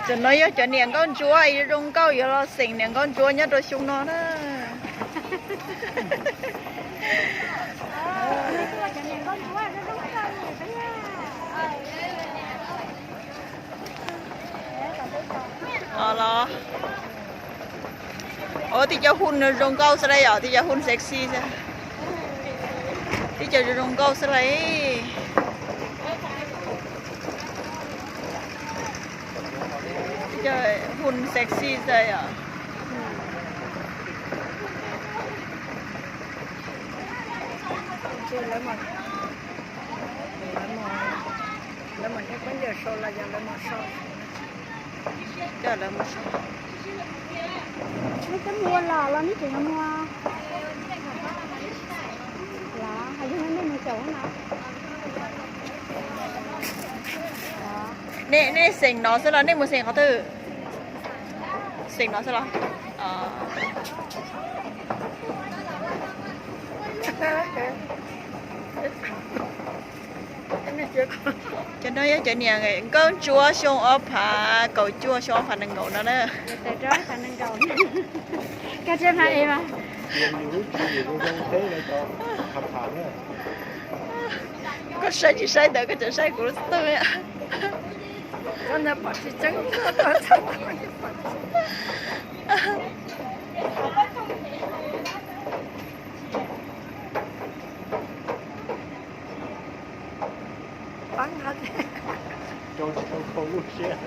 Cov no yog cov niam nkauj ntsuab es zoo nkauj yuav los xeem niam nkauj ntsuab nyob rau xyoo no na. Los, ua tib co hun zoo nkauj xwb lauj, yog tib co hun sexy xwb. Tib co zoo nkauj xwb lauj. Tib co hun sexy xwb yom. Lawv mus sau los yog lawv mus sau? Coj lawv mus sau. Neb twb mus ua los los neb tseem yuav mus? Los hais yog nej mus caum no. Nej, nej xeem no xwb los nej mus xeem qhov twg? Xeem no xwb los? Cov no yog cov niam nkauj ntsuab xyoo ob phav kaum cuaj, xyoo ob phav nees nkaum no na. Koj saib tsis saib ntawd koj tseem saib kuv lub xov tooj. Pab nqa thiab. Rau tsis tau khau lub siab.